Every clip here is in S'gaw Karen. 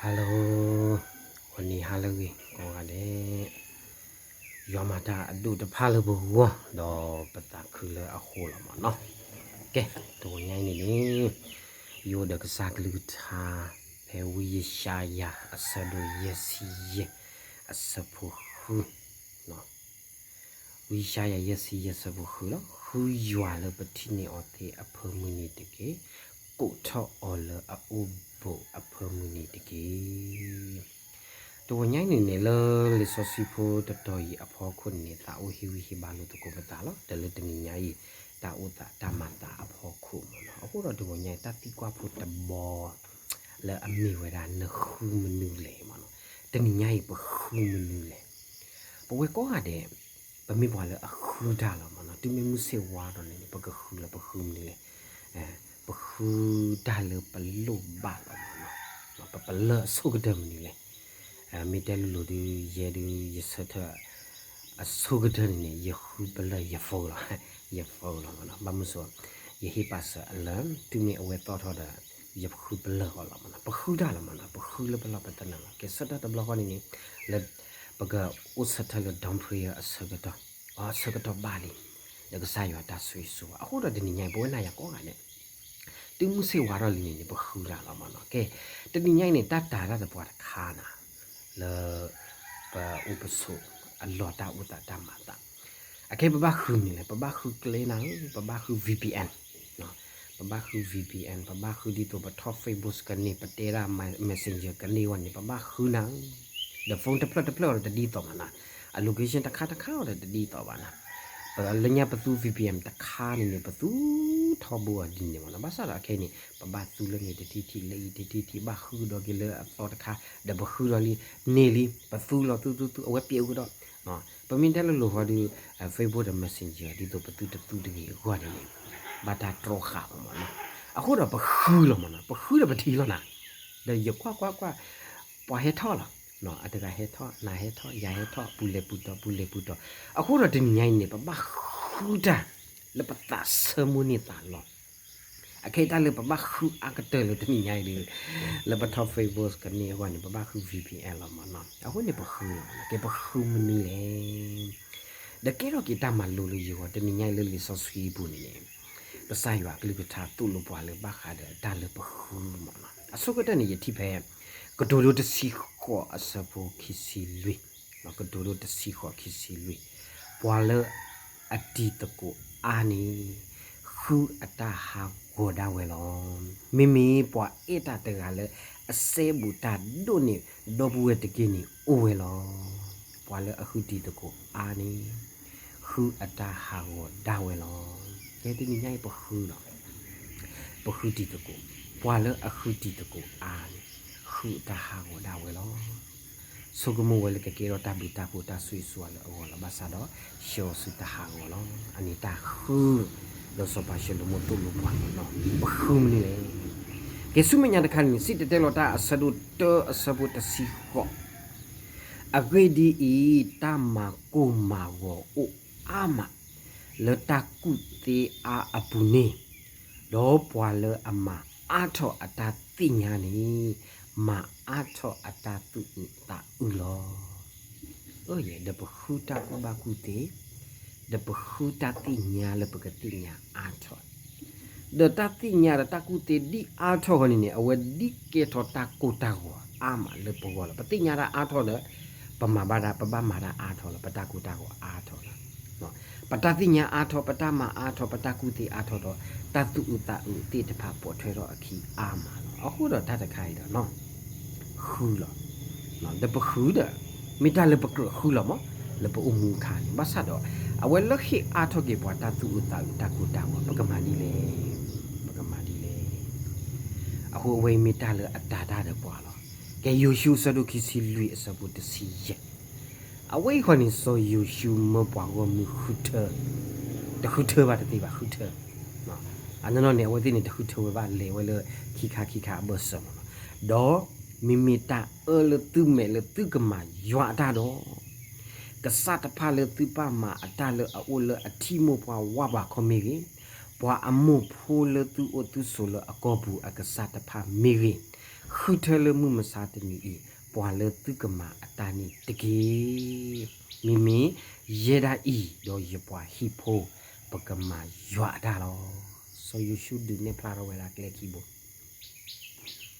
Hello, ဂီၤနံၤဟါလၢအဂ့ၤကိးဂၤဒဲး, ယွၤမၤတၢ်အဒိၣ်တဖၣ်လၢပဂီၢ် ဒီးပသးခုလၢအဃိလီၤမ့ၢ်နီၤ. ကဲ, တဂီၤညါအံၤန့ၣ်န့ၣ် ယအိၣ်ဒီးကစၢ်ကလုၢ်ကထါ ဖဲဝံယၡါယၤအဆၢဒိၣ်ယဲၢ်ဆံယဲၢ် အဆၢဖိဃု ဝံယၡါယၤယဲၢ်ဆံယဲၢ်ဆၢဖိဃုလီၤ. ဃုယွၤလၢပထံၣ်န့ၢ်အီၤသ့အဖၢမုၢ်နံၤတက့ၢ်. ကိးထီၣ်အီၤလၢအအိၣ်ဘူးအဖၢမုၢ်နံၤတက့ၢ်. တဂီၤညါအံၤန့ၣ်န့ၣ် လၢလံာ်စီဆှံဖိတတီၤအံၤအဖီခိၣ်န့ၣ်န့ၣ် သးအိၣ်ဟ့ၣ်ဂံၢ်ဟ့ၣ်ဘါလိာ်သကိးပသးလီၤ. ဒီးလၢတနံၤညါအံၤ တၢ်အိၣ်သးတၢ်မၤသးအဖီခိၣ်မ့ၢ်နီၤ. အဃိဒီးတဂီၤညါအံၤ တၢ်သံကွၢ်ဖိတဘီ လၢအမ့ၢ်ဝဲဒၣ် နဃုမနုၤလဲၣ်မ့ၢ်နီၤ. တနံၤညါအံၤပဃုမနုၤလဲၣ်. ပဝဲကိးဂၤဒဲး ပမ့ၢ်ပှၤလၢအဃုတၢ်လီၤမ့ၢ်နီၤ. တုၤမ့ၢ်မုၢ်ဆ့ၣ်ဝါဒီးန့ၣ်န့ၣ် ပကဃုလီၤ ပဃုမနုၤလဲၣ်. ပဃုတၢ်လၢပလိၣ်ဘၣ်လီၤမ့ၢ်နီၤ. ပပလၢၢ်အဆိကတၢၢ်မနုၤလဲၣ်. မ့ၢ်တဲလိၤလိၤဒုး ယဲဒုး ယဆၢထၢၣ် အဆိကတၢၢ်န့ၣ်န့ၣ် ယဃုပလၢၢ်ယ phone လီၤ, ယ phone လီၤမ့ၢ်နီၤ. ဘၣ်မနုၤအဃိ ယဟ့ၣ်ပာ်စၢၤအလၢာ် တုၤမ့ၢ်အဝဲသီၣ်ထီၣ်ဒီး ယဃုပလၢၢ်ဃီလီၤမ့ၢ်နီၤ. ပဃုတၢ်လီၤမ့ၢ်နီၤ, ပဃုလၢပလီၢ်ပသနၢၣ်လီၤ. ကဲဆၢထၢၣ်တဘျီဃီန့ၣ်န့ၣ် လၢ ပကအိၣ်ဆၢထၢၣ်လၢ dawn prayer အဆၢကတီၢ်, အဆၢကတီၢ်ဘၣ်လံ, ဒီးကစၢ်ယွၤတၢ်ဆိၣ်ဂ့ၤဆိၣ်ဝါ. အဃိဒီးတနံၤညါအံၤ ပဝဲနၤယၤကိးဂၤဒဲး တုၤမုၢ်ဆ့ၣ်ဝါထီၣ်လံန့ၣ်န့ၣ် ပဃုတၢ်လီၤမ့ၢ်နီၤ. ကဲ, တနံၤညါအံၤန့ၣ် တၢ်တာ်တၢ်သပှၢ်တခါနၤ လၢ ပအိၣ်ပဆိး အလီၢ်တၢ်အိၣ်သးတၢ်မၤသး, အခဲအံၤပဘၣ်ဃုမနုၤလဲၣ်. ပဘၣ်ဃုကျဲနၤဧၢ, ပဘၣ်ဃု VPN, ပဘၣ်ဃု VPN, ပဘၣ်ဃုဒ်သိးပထီၣ် Facebook ကန့ၢ် ပတဲဒၣ် Messenger ကန့ၢ်ဝဲန့ၣ် ပဘၣ်ဃုနၤဧၢ. ဒီး phone တဖျၢၣ်တဖျၢၣ်အီၤဒီးတဒ်သိးဘၣ်နၤ, အ location တခါတခါအီၤဒီးတဒ်သိးဘၣ်နၤ. ပလၢညါပသူ VPN တခါန့ၣ်န့ၣ် ပသူထီဘိအီၤဒ်န့ၣ်မ့ၢ်နီၤ. ဘၣ်ဆၣ်ဒီးအခဲအံၤန့ၣ် ပဘၣ်သူလၢန့ၣ်တထံၣ်ထံၣ် လၢအံၤတထံၣ်ထံၣ် ဘၣ်ဃုဒီးက့ၤလၢအသီတခါ, ဒီးပဃုဒီးလံ, န့ၢ်လံ, ပသူလီၤသူသူသူ အဝဲပျဲးအူကဒီး. ပမ့ၢ်တဲလိၤလိၤဃီဒီး Facebook ဒီး Messenger ဒ်သိးပသူတသူတဂ့ၤအဂီၢ်န့ၣ်န့ၣ် ဘၣ်တၢ်တြီဃာ်အီၤမ့ၢ်နီၤ. အဃိဒီးပဃုလီၤမ့ၢ်နီၤ, ပဃုဒီးပထံၣ်လီၤနၤ, ဒီးယကွၢ်ကွၢ်ကွၢ်, ပှၤဟဲထီၣ်လီၤ, အတဂၤဟဲထီၣ် နၤဟဲထီၣ် ယၤဟဲထီၣ် ပူၤလဲၤပူၤတီၤ ပူၤလဲၤပူၤတီၤ. အဃိဒီးတနံၤညါအံၤန့ၣ် ပဘၣ်ဃုတၢ် လၢပသးဆၢမိၣ်န့ၢ်သးလီၤ. အခဲအံၤတၢ်လၢပဘၣ်ဃုအါကတၢၢ်လၢတနံၤညါအံၤဒီး လၢပထီၣ် Facebook ကန့ၢ်အဂီၢ်န့ၣ် ပဘၣ်ဃု VPN လီၤမ့ၢ်နီၤ. အဃိန့ၣ်ပဃုလီၤ, ကဲပဃုမနုၤလဲၣ်. ဒီးကဲထီၣ်က့ၤတၢ်မၤလိလၢယဂီၢ် တနံၤညါအံၤလၢလံာ်စီဆှံအပူၤန့ၣ်န့ၣ် ကစၢ်ယွၤအကလုၢ်ကထါသိၣ်လိပှၤလၢဘၣ်ဃးဒီးတၢ်လၢပဃုမ့ၢ်နီၤ. အဆိကတၢၢ်န့ၣ် ယထံၣ်ဖဲ ကတိၤဒိတဆံဃိးအဆၢဖိခံဆံလွံၢ်, ကတိၤဒိတဆံဃိးခံဆံလွံၢ်, ပှၤလၢအတံၤသကိးအါန့ၣ် ဃုအတၢ်ဟးဂီၤဒၣ်ဝဲလီၤ. မ့မ့ၢ်ပှၤအဲၣ်တၢ်တဂၤလၢအစဲဘူးတၢ်ဒိၣ်န့ၢ်ဒီပုၢ်ဝဲၢ်တက့ၢ်န့ၣ်အိၣ်ဝဲလီၤ. ပှၤလၢအဃုတံၤသကိးအါန့ၣ် ဃုအတၢ်ဟးဂီၤဒၣ်ဝဲလီၤ. ကဲတနံၤညါအံၤပဃုလီၤ, ပဃုတံၤသကိး, ပှၤလၢအဃုတံၤသကိးအါန့ၣ် ဃုအတၢ်ဟးဂီၤဒၣ်ဝဲလီၤ. ဆိကမိၣ်ဝဲလၢကကဲထီၣ်တၢ်ဘျုးတၢ်ဖှိၣ်တၢ်ဆိၣ်ဂ့ၤဆိၣ်ဝါလၢအဂီၢ်လီၤ. ဘၣ်ဆၣ်ဒီး ဆှၢအီၤဆူတၢ်ဟးဂီၤလီၤ. အန့ၣ်တၢ်ဃု လၢစီၤပၤၡလိၤမိၣ်သိၣ်လိပှၤမ့ၢ်နီၤ, ပဃုမနုၤလဲၣ်. ကဲဆူမဲာ်ညါတခါန့ၣ် စံၣ်တဲၤတဲလီၤတၢ် အဆၢဒိၣ်တၢ အဆၢဖိတဆံဃိး, အဂ့ၢ်ဒ်အံၤ, တၢ်မၤကိၢ်မၤဂီၤအိၣ်အါမး လၢတၢ်ကူၣ်သ့အါအပူၤန့ၣ်, ဒီးပှၤလၢအမၤအါထီၣ်အတၢ်သ့ၣ်ညါန့ၣ် မၤအါထီၣ်အတၢ်သူၣ်အုးသးအုးလီၤ. အၢ ဒီးပဃုတၢ်ကူၣ်ဘၣ်ကူၣ်သ့, ဒီးပဃုတၢ်သ့ၣ်ညါလၢပကသ့ၣ်ညါအါထီၣ်, ဒီးတၢ်သ့ၣ်ညါဒီးတၢ်ကူၣ်သ့ဒ်အါထီၣ်ဃီန့ၣ်န့ၣ် အဝဲဒ်ကဲထီၣ်တၢ်ကိၢ်တၢ်ဂီၤအါမးလၢပဂီၢ်လီၤ. ပသ့ၣ်ညါတၢ်အါထီၣ်ဒီး ပမၤဘၣ်ဒၣ် ပဘၣ်မၤတၢ်အါထီၣ်လီၤ. ပတၢ်ကိၢ်တၢ်ဂီၤအါထီၣ်လီၤ. ပတၢ်သ့ၣ်ညါအါထီၣ် ပတၢ်မၤအါထီၣ် ပတၢ်ကူၣ်သ့အါထီၣ်ဒီး တၢ်သူၣ်အုးသးအုးသ့ၣ်တဖၣ်ပိာ်ထွဲထီၣ်အခံအါမးလီၤ. အဃိဒီးတၢ်တခါအံၤဒီး ဃုလီၤ. ဒီးပဃုဒီး မ့ၢ်တၢ်လၢပကြၢးဃုလီၤမး လၢပအိၣ်မူအခါန့ၣ် ဘၣ်ဆၣ်ဒီး အဝဲလၢဟ့ၣ်အါထီၣ်က့ၤပှၤတၢ်သူၣ်အုးသးအုးတၢ်ကိၢ်တၢ်ဂီၤ ပကမၤဒ်လဲၣ်, ပကမၤဒ်လဲၣ်. အဃိအဝဲအံၤမ့ၢ်တၢ်လၢအတၤတၢ်ဒီးပှၤလီၤ. ကဲယိၤၡူအဆၢဒိၣ်ခံဆံလွံၢ်အဆၢဖိတဆံယဲၢ်, အဝဲအံၤဃီန့ၣ် စီၤယိၤၡူမၢပှၤဂီၢ်မုၢ်ဃုထၢ, တဃုထၢဘၣ်တသ့ဘၣ် ဃုထၢ အနီၢ်နီၢ်န့ၣ် အဝဲသ့ၣ်န့ၣ် တဃုထၢဝဲဘၣ် လဲၤဝဲလၢခံခါခံခါအဘၢၣ်စၢၤမးလီၤ. ဒီးမ့မ့ၢ်တၢ်အၢလၢသုမဲာ်လၢသုကမၤယွၤအတၢ်ဒီး ကစၢ်တဖၣ်လၢသုပၢ်မၤအတၢ်လၢအအိၣ်လၢအထံမိၢ်ပှၢ်ဝၢ်ပှၢ်ခီမ့ၢ်ဂ့ၤ, ပှၤအမိၢ်ဖိလၢသုအိၣ်သုဆိးလၢအကီၢ်ပူၤအကစၢ်တဖၣ်မ့ၢ်ဂ့ၤ, ဃုထၢလၢမုၢ်မဆါတနံၤအံၤ ပှၤလၢသုကမၤအတၢ်န့ၣ်တက့ၢ်. မ့မ့ၢ်ယဲဒၣ်အံၤ ဒီးယပှၤဟံၣ်ဖိ ပကမၤယွၤအတၢ်လီၤ. စီၤယိၤၡူဒုးနဲၣ်ဖျါထီၣ်ဝဲဒၣ်ကျဲခံဘိ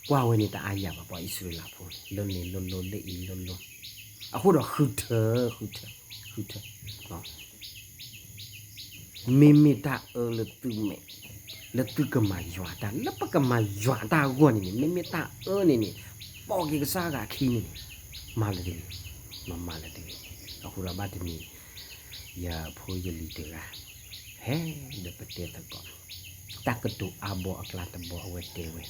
ကွၢ်ဝဲန့ၣ်တအါယၤဘၣ် ပှၤအံၣ်စရ့လးဖိန့ၣ် လၢန့ၣ်လိၤလိၤ လၢအံၤလိၤလိၤ, အဃိဒီးဃုထၢ, ဃုထၢ, ဃုထၢ မ့မ့ၢ်တၢ်အၢလၢသုမဲာ် လၢသုကမၤယွၤအတၢ် လၢပကမၤယွၤအတၢ်အဂီၢ်န့ၣ်န့ၣ် မ့မ့ၢ်တၢ်အၢန့ၣ်န့ၣ် ပိာ်က့ၤကစၢ်အဂၤခံန့ၣ်န့ၣ် မၤလၢတဂ့ၤ, မၤလၢတဂ့ၤ. အဃိဒီးဘၣ်တနံၤ ယဖိယလံၤတဂၤ ဟဲဒီးပတဲသကိး တၢ်ကတိၤအါဘီအကျါတဘီအဝဲတဲဝဲ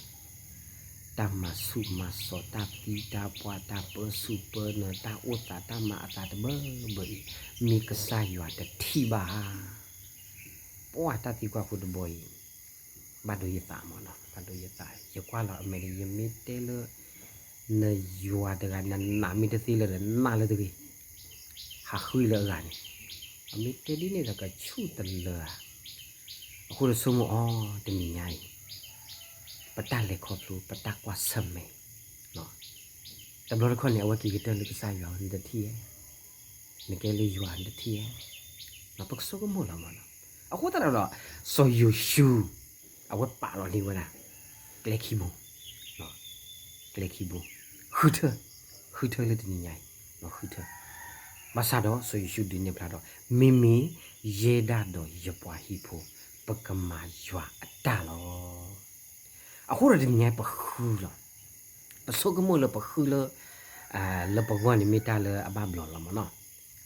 တၢ်မၤဆူၣ်မၤစီၤ တၢ်သံတၢ်ပှၢ် တၢ်ပၢဆူၣ်ပၢနၢၤ တၢ်အိၣ်သး တၢ်မၤအသးတဘၢဘၢအံၤ မ့ၢ်ကစၢ်ယွၤတထံၣ်ဘၣ်ဧါ. ပှၤတၢ်သံကွၢ်ဖိတဘီအံၤ ဘၣ်ဒိယသးမးနီၤ ဘၣ်ဒိယသး ယကွၢ်လီၤအမဲာ်ဒီး ယမ့ၢ်တဲလၢ နယွၤတဂၤ နနာ်မ့ၢ်တသ့လၢၤဒီး နာ်လၢတဂ့ၤ ဟးဃုလၢအဂၤန့ၣ် အမ့ၢ်တဲဒ်န့ၣ်ဒီးကဆူၣ်တလၢာ်ဧါ. အဃိဒီးဆိကမိၣ်အီၤ တနံၤညါအံၤ ပတၢ်လဲၤခီဖျိ ပတၢ်ကွၢ်ဆၢၣ်မဲာ် တဘျီတခီၣ်န့ၣ် အဝဲက့ၤကတၢၢ်လၢကစၢ်ယွၤ နတထံၣ်ဧါ, နကဲလၢယွၤ နတထံၣ်ဧါ, ပကဆိကမိၣ်လီၤမးနီၤ. အဃိသတးဒီး စီၤယိၤၡူ အဝဲပာ်လီၤန့ၢ်ဝဲဒၣ် ကျဲခံဘိ, ကျဲခံဘိ, ဃုထၢ, ဃုထၢလၢတနံၤညါအံၤ, ဃုထၢ, ဘၣ်ဆၣ်ဒီးစီၤယိၤၡူဒုးနဲၣ်ဖျါဒီး မ့မ့ၢ်ယဲဒၣ်ဒီးယပှၤဟံၣ်ဖိ ပကမၤယွၤအတၢ်လီၤ. အဃိဒီးတနံၤညါပဃုလီၤ, ပဆိကမိၣ်လၢပဃုလၢ လၢပဂီၢ်န့ၣ် မ့ၢ်တၢ်လၢအဘၣ်ဘျီလီၤမးနီၤ.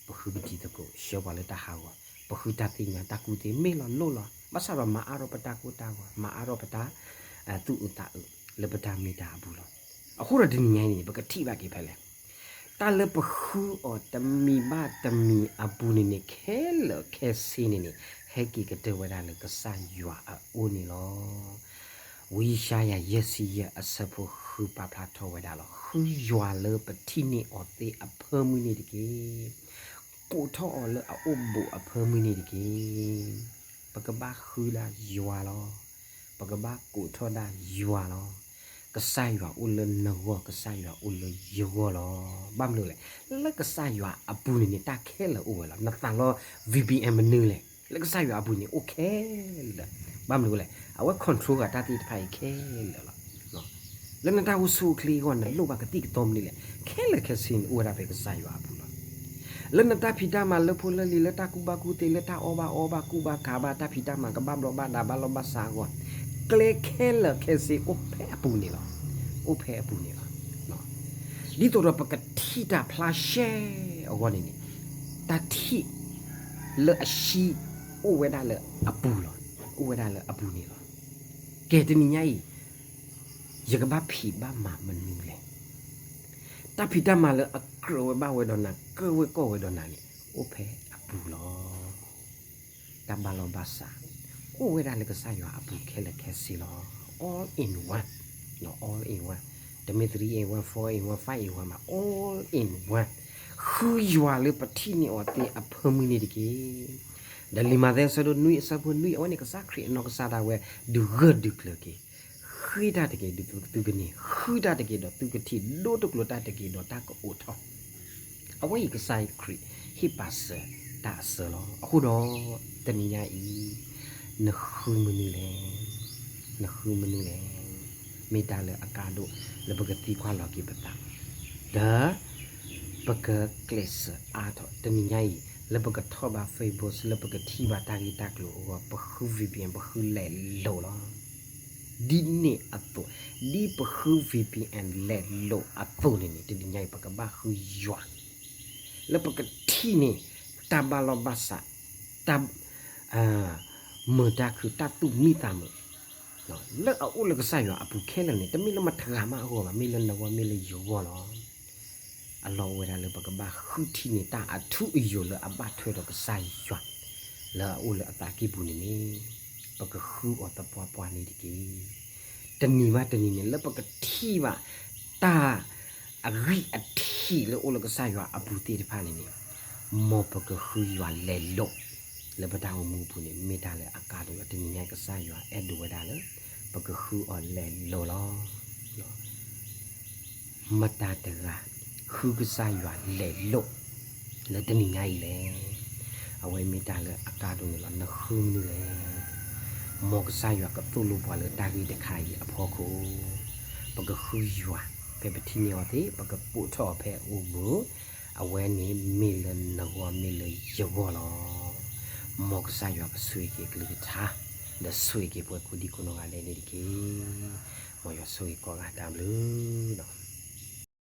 ပဃုပတံၤသကိး ဆှၢပှၤလၢတၢ်ဟးဂီၤ, ပဃုတၢ်သ့ၣ်ညါ တၢ်ကူၣ်သ့ မ့ၢ်လီၤလိၣ်လီၤ, ဘၣ်ဆၣ်ဒီးမၤအါထီၣ်ပတၢ်ကိၢ်တၢ်ဂီၤ, မၤအါထီၣ်ပတၢ်သူၣ်အုးသးအုး လၢပတၢ်မ့ၢ်တၢ်အပူၤလီၤ. အဃိဒီးတနံၤညါအံၤန့ၣ် ပကထံၣ်ဘၣ်က့ၤဖဲလဲၣ်, တၢ်လၢပဃုအီၤတမံၤဘၣ်တမံၤအပူၤန့ၣ်န့ၣ် ခဲလၢာ်ခဲဆ့န့ၣ်န့ၣ် ဟဲက့ၤကတၢၢ်ဝဲဒၣ်လၢကစၢ်ယွၤအအိၣ်န့ၣ်လီၤ. ဝံယၡါယၤ ယဲၢ်ဆံယဲၢ် အဆၢဖိဃု ပာ်ဖျါထီၣ်ဝဲဒၣ်လီၤ. ဃုယွၤလၢပထံၣ်န့ၢ်အီၤသ့အဖၢမုၢ်န့ၣ်တက့ၢ်. ကိးထီၣ်အီၤလၢအအိၣ်ဘူးအဖၢမုၢ်န့ၣ်တက့ၢ်. ပကဘၣ်ဃုဒၣ်ယွၤလီၤ. ပကဘၣ်ကိးထီၣ်ဒၣ်ယွၤလီၤ. ကစၢ်ယွၤအိၣ်လၢနဂီၢ်, ကစၢ်ယွၤအိၣ်လၢယဂီၢ်လီၤ. ဘၣ်မနုၤလဲၣ်, လၢကစၢ်ယွၤအပူၤန့ၣ်န့ၣ် တၢ်ခဲလၢာ်အိၣ်ဝဲလီၤ. နသးလီ V P N မနုၤလဲၣ်, လၢကစၢ်ယွၤအပူၤန့ၣ် အိၣ်ခဲလၢာ်လီၤ. ဘၣ်မနုၤလဲၣ်, အဝဲ control ဃာ်တၢ်သ့ၣ်တဖၣ်အံၤခဲလၢာ်လီၤ. လၢနတၢ်အိၣ်ဆူၣ်အိၣ်ချ့အဂီၢ် နလိၣ်ဘၣ်ကသံၣ်ကသီမနုၤလဲၣ်, ခဲလၢာ်ခဲဆ့န့ၣ် အိၣ်ဝဲဒၣ်ဖဲကစၢ်ယွၤအပူၤလီၤ. လၢနတၢ်ဖံးတၢ်မၤလၢဖိလၢလံၤ လၢတၢ်ကူၣ်ဘၣ်ကူၣ်သ့ လၢတၢ်အီၣ်ဘၣ်အီဘၣ် ကူၣ်ဘၣ်ကၤဘၣ် တၢ်ဖံးတၢ်မၤကဘၣ်ဘျီးဘၣ်ဒါဘၣ်လီၢ်ဘၣ်စးအဂီၢ်, ကျဲခဲလၢာ်ခဲဆ့အိၣ်ဖဲအပူၤန့ၣ်လီၤ. အိၣ်ဖဲအပူၤန့ၣ်လီၤ. ဒ်သိးဒီးပကထံၣ်တၢ်ဖျါရှဲအဂီၢ်န့ၣ်န့ၣ်, တၢ်ထံၣ်လၢအဆံ အိၣ်ဝဲဒၣ်လၢအပူၤလီၤ. အိၣ်ဝဲဒၣ်လၢအပူၤန့ၣ်လီၤ. ကဲတနံၤညါအံၤ ယကဘၣ်ဖံးဘၣ်မၤမနုၤလဲၣ်. တၢ်ဖံးတၢ်မၤလၢအကြၢးဝဲဘၣ်ဝဲဒီးနၤ ကြၢးဝဲကီၢ်ဝဲဒီးနၤန့ၣ် အိၣ်ဖဲအပူၤလီၤ. တၢ်ဘၣ်လီၢ်ဘၣ်စး အိၣ်ဝဲဒၣ်လၢကစၢ်ယွၤအပူၤခဲလၢာ်ခဲဆ့လီၤ. All in one, all in one, တမ့ၢ် three in one, four in one, five in one ဘၣ်, all in one. ဃုယွၤလၢပထံၣ်န့ၢ်အီၤသ့အဖၢမုၢ်န့ၣ်တက့ၢ်. ဒီးလံာ်မးသဲအဆၢဒိၣ်နွံအဆၢဖိနွံ အဝဲန့ၣ် ကစၢ်ခရံာ်အနီၢ်ကစၢ်ဒၣ်ဝဲ ဒုးဂၢၢ်ဒုးကျၢၤက့ၤ, ဃ့တၢ်တက့ၢ် ဒီးသုကန့ၢ်, ဃုတၢ်တက့ၢ် ဒီးသုကထံၣ်, ဒိတကျိၤတၢ်တက့ၢ် ဒီးတၢ်ကအိးထီၣ်. အဝဲအံၤကစၢ်ခရံာ်ဟ့ၣ်ပာ်စၢၤတၢ်အစၢလီၤ. အဃိဒီး တနံၤညါအံၤ နဃုမနုၤလဲၣ်, နဃုမနုၤလဲၣ်. မ့ၢ်တၢ်လၢအကါဒိၣ်လၢပကသံကွၢ်လီၤက့ၤပသး, ဒီး ပကကျဲးစၢးအါထီၣ် တနံၤညါအံၤ လၢပကထီၣ်ဘၣ် Facebook လၢပကထံၣ်ဘၣ်တၢ်ဂ့ၢ်တၢ်ကျိၤအဂီၢ် ပဃု V P N ပဃုလဲၤလိာ်လီၤ. ဒ်န့ၣ်အသိး ဒ်ပဃု V P N လဲၤလိာ်အသိးန့ၣ်န့ၣ် တနံၤညါအံၤ ပကဘၣ်ဃုယွၤ လၢပကထံၣ်န့ၢ် တၢ်ဘၣ်လီၢ်ဘၣ်စး, တၢ် မုာ်တၢ်ခုၣ် တၢ်သူၣ်မံသးမုာ် လၢအအိၣ်လၢကစၢ်ယွၤအပူၤခဲလၢာ်န့ၣ် တမ့ၢ်လၢမတၤတဂၤမးအဂီၢ်ဘၣ်, မ့ၢ်လၢနဂီၢ် မ့ၢ်လၢယဂီၢ်လီၤ. အလီၢ်အိၣ်ဝဲဒၣ်လၢပကဘၣ်ဃုထံၣ်န့ၢ်တၢ်အထူအယိာ်လၢအဘၣ်ထွဲဒီးကစၢ်ယွၤ လၢအအိၣ်လၢအသးကံၢ်ပူၤန့ၣ်န့ၣ် ပကဃုအီၤသပှၢ်ပှၢ်န့ၣ်တက့ၢ်. တနံၤဘၣ်တနံၤန့ၣ် လၢပကထံၣ်ဘၣ် တၢ် အဂံၢ်အထံးလၢအိၣ်လၢကစၢ်ယွၤအပူၤသ့ၣ်တဖၣ်န့ၣ်န့ၣ် မ်ပကဃုယွၤလဲၤလိာ် လၢပတၢ်အိၣ်မူအပူၤန့ၣ် မ့ၢ်တၢ်လၢအကါဒိၣ်လီၤ. တနံၤညါကစၢ်ယွၤအဲၣ်ဒိးဝဲဒၣ်လၢ ပကဃုအီၤလဲၤလိာ်လီၤ. မတၤတဂၤ ဃုကစၢ်ယွၤလဲၤလိာ် လၢတနံၤညါအံၤလဲၣ်. အဝဲမ့ၢ်တၢ်လၢအကါဒိၣ်န့ၣ်လီၤ. နဃုမနုၤလဲၣ်. မ်ကစၢ်ယွၤကသိၣ်လိပှၤလၢတၢ်ဂ့ၢ်တခါအံၤအဖီခိၣ်, ပကဃုယွၤ ဖဲပထံၣ်န့ၢ်အီၤသ့, ပကပိာ်ထီၣ်အီၤဖဲအအိၣ်ဘှံး, အဝဲန့ၣ်မ့ၢ်လၢနဂီၢ်မ့ၢ်လၢယဂီၢ်လီၤ. မ်ကစၢ်ယွၤကဆိၣ်ဂ့ၤက့ၤကလုၢ်ကထါ, ဒီးဆိၣ်ဂ့ၤက့ၤပှၤကိးဒံကိးနီၢ်ဂၤဒဲးန့ၣ်တက့ၢ်. မ်ယွၤဆိၣ်ဂ့ၤကိးဂၤတၢ်ဘျုးလီၤ.